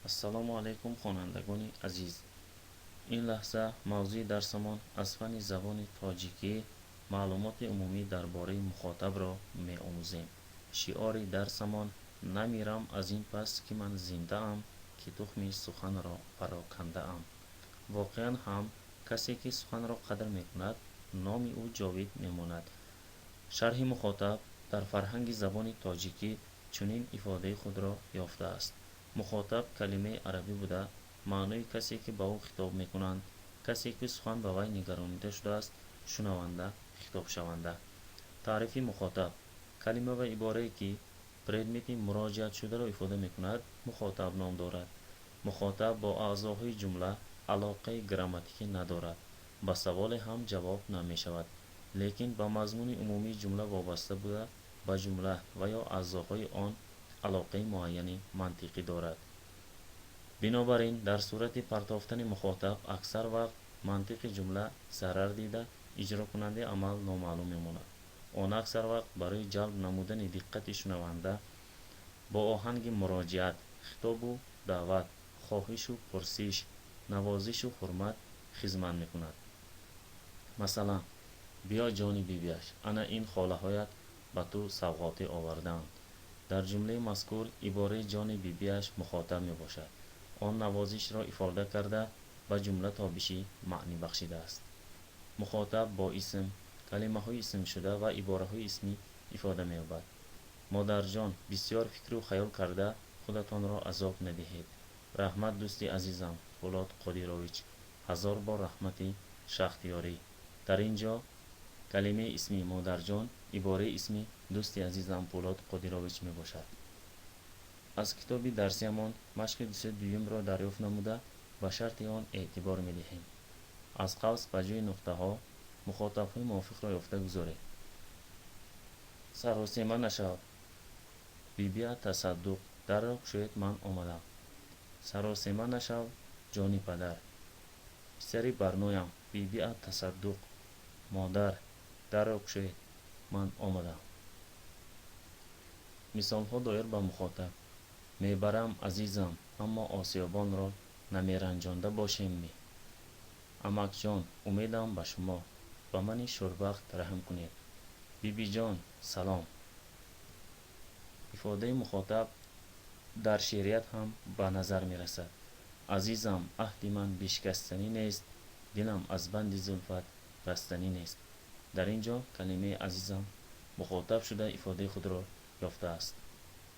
Ассалому алайкум, хонандагони азиз! Ин лаҳза мавзӯи дарсамон аз фанни забони тоҷикӣ «Маълумоти умумӣ дар бораи мухотаб»-ро меомӯзем. Шиори дарсамон: «Намирам аз ин пас, ки ман зиндаам, ки тухми суханро парокандаам». Воқеан ҳам, касе ки суханро қадр мекунад, номи ӯ ҷовид мемонад. Шарҳи мухотаб дар фарҳанги забони тоҷикӣ чунин ифодаи худро ёфтааст: мухотаб калимаи арабӣ буда, маънои касе ки ба ӯ хитоб мекунанд, касе ки сухан ба вай нигаронида шудааст, шунаванда, хитобшаванда. Таърифи мухотаб: калима ва иборае ки предмети муроҷиатшударо ифода мекунад, мухотаб ном дорад. Мухотаб бо аъзоҳои ҷумла алоқаи грамматикӣ надорад, ба саволе ҳам ҷавоб намешавад, лекин ба мазмуни умумии ҷумла вобаста буда, ба ҷумла ва ё аъзоҳои он алоқаи муайяни мантиқӣ дорад. Бинобар ин, дар сурати партофтани мухотаб аксар вақт мантиқи ҷумла зарар дида, иҷрокунандаи амал номаълум мемонад. Он аксар вақт барои ҷалб намудани диққати шунаванда бо оҳанги муроҷиат, хитобу даъват, хоҳишу пурсиш, навозишу ҳурмат хизмат мекунад. Масалан: «Биё, ҷони бибиаш, ана ин холаҳоят ба ту савғотӣ овардаанд». Дар ҷумлаи мазкур ибораи «ҷони бибиаш» мухотаб мебошад. Он навозишро ифода карда, ба ҷумла тобиши маънӣ бахшидааст. Мухотаб бо исм, калимаҳои исмшуда ва ибораҳои исмӣ ифода меёбад. «Модарҷон, бисёр фикру хаёл карда худатонро азоб надиҳед. Раҳмат, дӯсти азизам Пӯлод Қодирович, ҳазор бор раҳмати шахтёрӣ». Дар ин ҷо калимаи исмӣ «модарҷон», ибораи исмӣ «дӯсти азизам Пӯлод Қодирович» мебошад. Аз китоби дарсиамон машқи 202-юмро дарёфт намуда, ба шарти он эътибор медиҳем. Аз қавс ба ҷои нуқтаҳо мухотабҳои мувофиқро ёфта гузоред. Саросема нашав, бибиат Тасаддуқ, дарро кушоед, ман омадам. Саросема нашав, ҷони падар. Писари барноям, бибиат Тасаддуқ. Модар, дарро кушоед, ман омадам. Мисолҳо доир ба мухотаб: «Мебарам, азизам, аммо осиёбонро намеранҷонда бошем-ми?» «Амакҷон, умедам ба шумо, ба мани шурбахт раҳм кунед». «Бибиҷон, салом». Ифодаи мухотаб дар шеърият ҳам ба назар мерасад: «Азизам, аҳди ман бишкастанӣ нест, дилам аз банди зулфат растанӣ нест». Дар ин ҷо калимаи «азизам» мухотаб шуда, ифодаи худро ёфтааст.